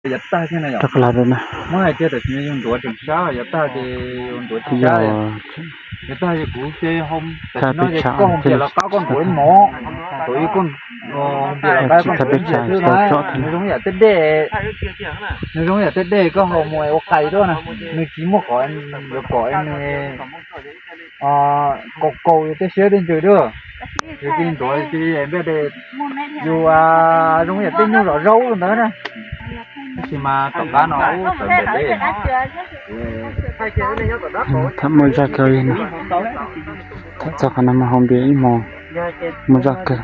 Yav tag thiab na yom. Muab hais tias tam sim no yus ntuav tseem sab, yav tag ces yus ntuav tsis sab. Yav tag ces kuv ces tam sim no ces koj mus npias lawv qab koj ntuav ib hmos, ntuav ib koj npias lawv qab koj ntuav ib hmos xwb na. Nws zoo yam tej dej, nws zoo yam tej dej koj ho mus ua qais tuaj na, nws tsis muaj qhov yuav kom nws kaus kaus yus tej siab tej ntsws dua. Yus tsis ntuav cia li npej de, yus zoo yam tej nyuj zom zaub ntawd na. Tab sis mas tom qab no ub tawv npaum li. Tham muaj zaj kawg li no. Tham txog qhov no mas haus npias ib hmos muaj zaj kawg.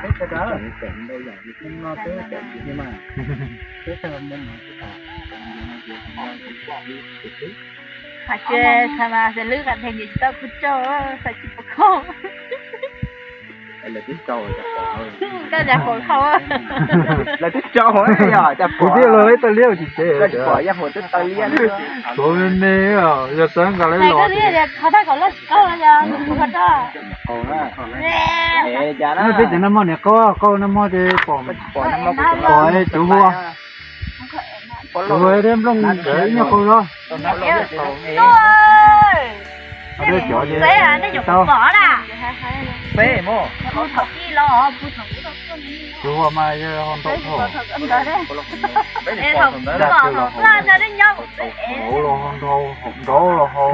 Hais tias xav mas xav lwb qas thees ces tsis tau kuv tso, xav tsis pom khau. Koj cas pom khau? Lawv twb tso yog cas pom, kuv thiaj los ib tau liab tsis tsev, koj tsis pom yog huam twb tau liab. Tuav me me, yog xav nqa lawv los. Qhov thaj kom loj tsis tau yog kuv kho roj. Peb cov nag hmo niam qaub qaub nag hmo ces pom, pom cov hua, cov hua thiab nplooj ib nyuag qau los. Cov hua mas yog ho ntau, nrau los ho, nrau los ho.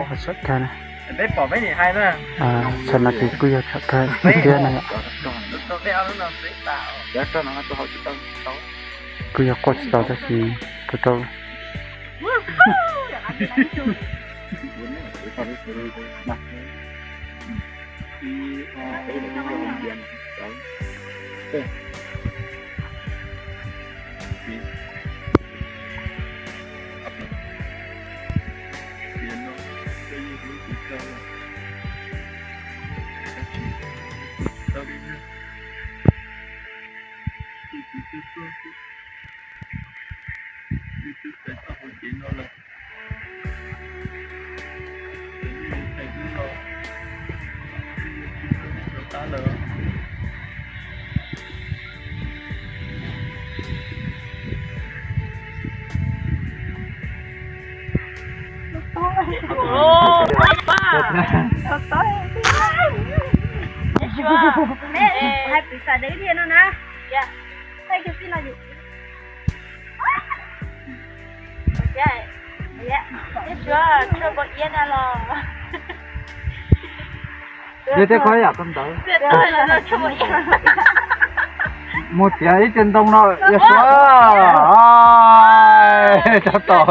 Peb pom peb nim hais na. Tam no ces kuj yog tsham kawg thiab na yom. Kuj yog quaj tsis tau tab sis rau rau. Hais pis xas dev thiab no na. Thaij kiag tij no yus. Tsuav tshuaj npau iab na los. Yog tej qhov yam ko ntawd. Mus tiav ib ce ntoo no yog suav. Tab tom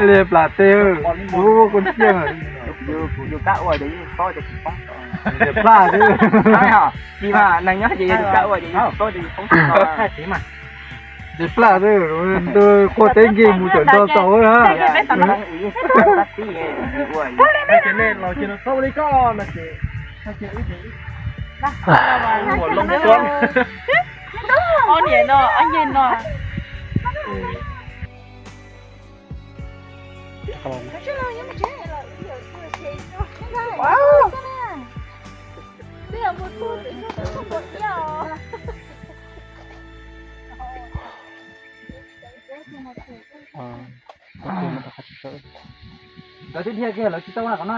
li plas tej, kuv koj ciaj. Plaj xwb. Ces plaj xwb, quaj teb nkig mus tawm nto txaus na. Lawv twb dhia kiag lawv tsis tau na qhov no.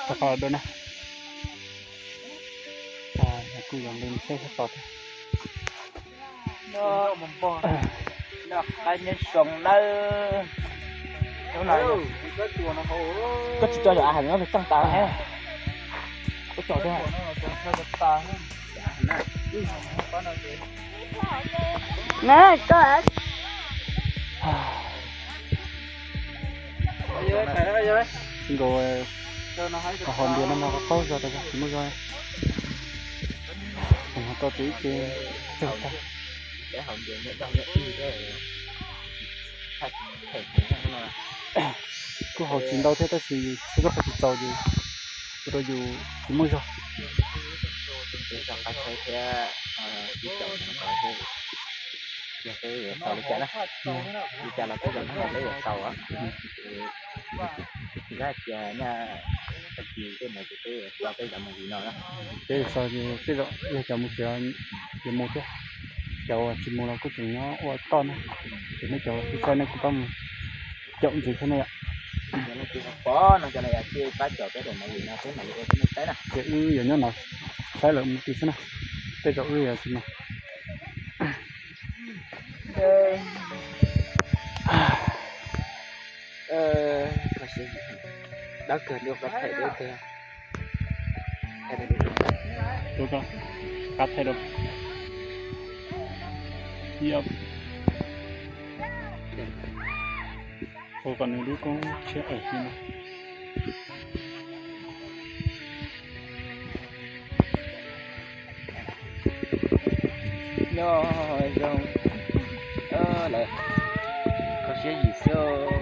Rau qhov dua na. Kuj yog li xeb sab tod thiab. Noj qab nyob zoo nawb. Koj tsis tso yog av hais no txeej tas. Koj tso thiab. Nkaus, qhov haus npias no mas qhov qaub zog tas zog tsis muaj zog. Tau tus ib ce tsawg tag. Kuj haus tsis ntau thiab tab sis yus txhua txoj qhov tsis txaus ces ua rau yus tsis muaj zog. Yog peb yuav xaus li cas na, li cas los peb zaum no peb yuav xaus. Ces zaj cia nyaj Peb xav ces tej zaum yog cov mus tsev ces mus thiab, cov uas tsis mus los kuj tseem nyob ua toj na. Ces nej cov saib nej kuj pab mus caum ntxiv thiab na yom. Ces wb yuav nyob no saib lawm mus ti xwb na, tej zaum wb yuav tsis mus. Ua kom nws lub koob tshiab ais no. Nyob zoo, lawv kho siab yim xwb.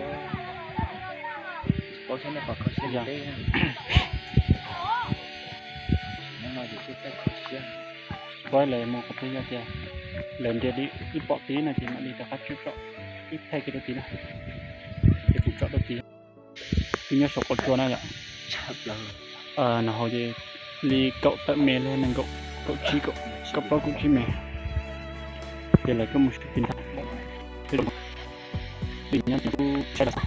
Tsis paub thiab nej puas kho siab yim teb. Nyob no ces twb txawj kho siab. Tsis paub lawv mus qhov twg yog tias lawv ntiav li wb pom tid no ces mam li rov qab tsom, wb thaij kiag rau tid na. Ces kuv tsom rau tid. Wb nyob saum qaum tsua na yom. No hauv ces li kaum tawm me los nees nkaum, kaum tsib, kaum plaub kaum tsib me. Ces lawv tuaj mus sib pis ntag. Tim nyob tim kuj saib los xwb.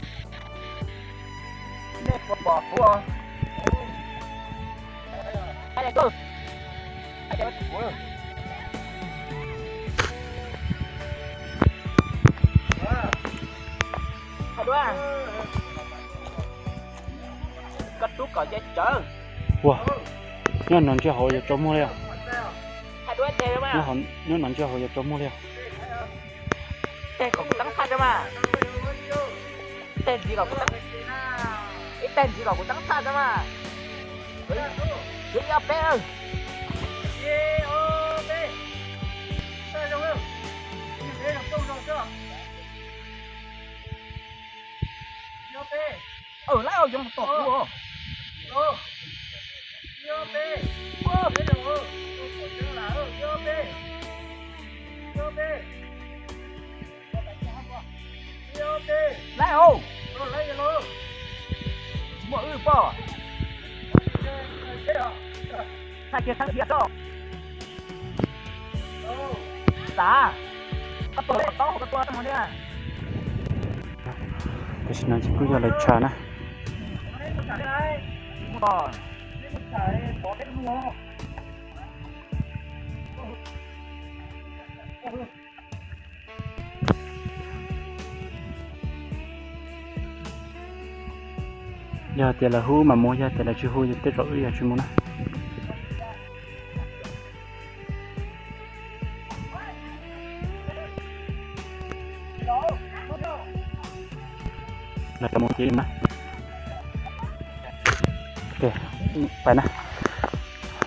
Ua, nyob no ntsej hauv yuav tsaus muag li os. Nyob no ntsej hauv yuav tsaus muag li os. Ib teg kom kuv teeb tshaj tso mas. Ib teg ntxiv kom kuv teeb, ib teg ntxiv kom kuv teeb tshaj tso mas. Ib ob peb. Laib os, yoov tom kuv os. Laib os. Tsis muaj wb poj. Txhais kiag txhais kiag tso. Xav, koj tua kom tau, koj tua tau mus thiab. Tam sim no ces kuj yog lawv tshav na. Yog tias lawv hu mam mus, yog tias lawv tsis hu ces tej zaum wb yuav tsis mus na. Lawv mus ces na. Pais na.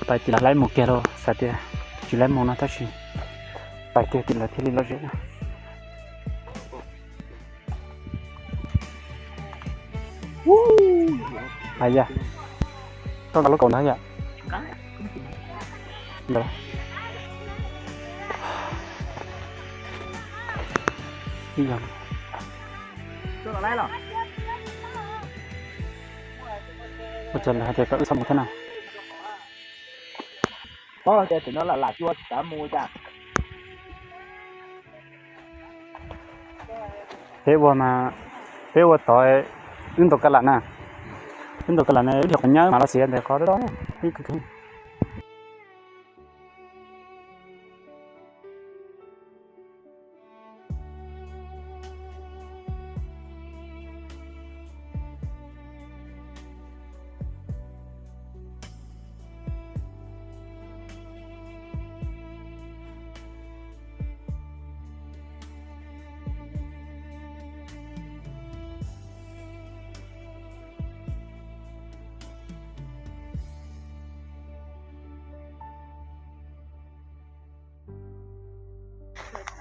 Pais tim lawv laib mus kiag los xav tias tsis laib mus no tab sis pais kiag tim lawv thiaj li lom zem na. Hais yam, koj nqa lub kaus ntawd yam. Ntawd. Ib yam. Ua cas lawv hais tias kom wb txhob mus thiab na? Paub tias tam no lam lam cua tsis xav mus cas. Peb ua mas, peb ua tod, wb ntaus ka lam na, wb ntaus ka lam na, wb dhia qhov nyab mas los xiav ntawm qhov dob dob.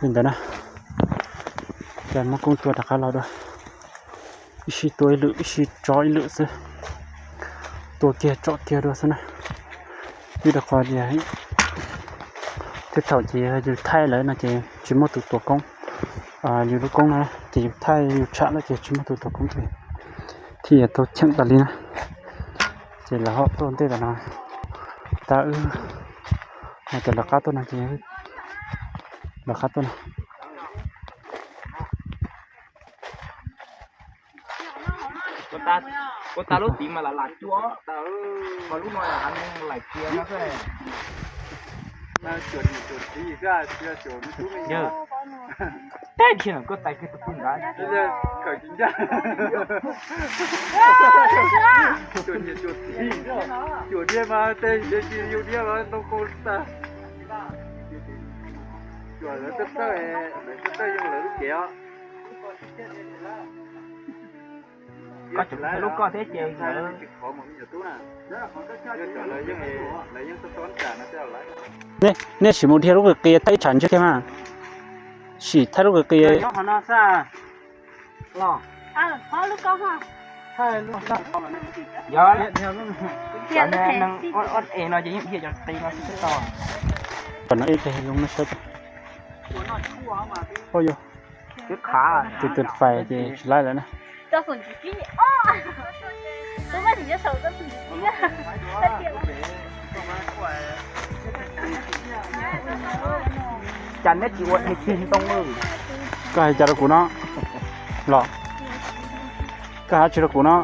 Li ntawd na, ces muab koob tua rov qab los dua, ib sij tua ib lwm ib sij tso ib lwm xwb, tua kiag tsom kiag dua xwb na. Vim rau qhov tias tej thaum ces yus thaij lawm no ces tsis muaj tus tuav koob, yus lub koob no ces yus thaij yus tsham lawm ces tsis muaj tus tuav koob ces thiaj yuav tau cheem tas li na. Ces lawv ho tuaj ntej tom no, tas wb no ces lawv qab tuaj no ces, lawv qab tuaj no. Ua tas lub tid mas lam lam cua, mas lub no lais kiag no xwb. Teb tiag koj tais kiag tus pug nrad. Cuam diaj mas tej tsis yug diaj los ntoo qau tag. Cuam lawv txawj txawj, lawv txawj txawj yoo lawv lub cev os. Koj tseem lub koj thiab ces lawv. Nej sim mus dhia lub qis qia thaij ib tsam ntsej kiag mas. Sim thaij lub qis qia. Yog, neeg ob es no ces yeej dhia cov qis no xwb tau. Kom no ib pliag zoo no saib. Tus tus fais ces tsis laib lawm na. Cas neb tsis ua dhia kiag ntoo? Koj hais cas rau kuv no los? Koj hais tsis rau kuv no?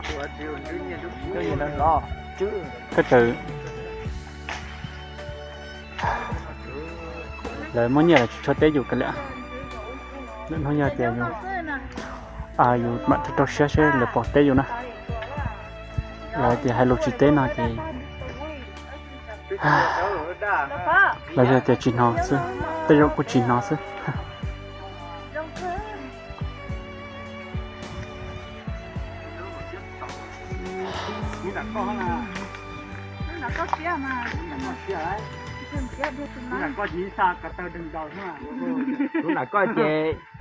Koj tsaws. Lawv muaj nyiaj lawv tsis tshua teb yus kiag li. Lwm hnub yog tias yus, yus mam rau rau siab seb lawv puas teb yus na. Lawv tias hais lus tsis teb no ces lawv yog tias tsis hnov xwb, tej zaum kuj tsis hnov xwb. Tus nram koj ces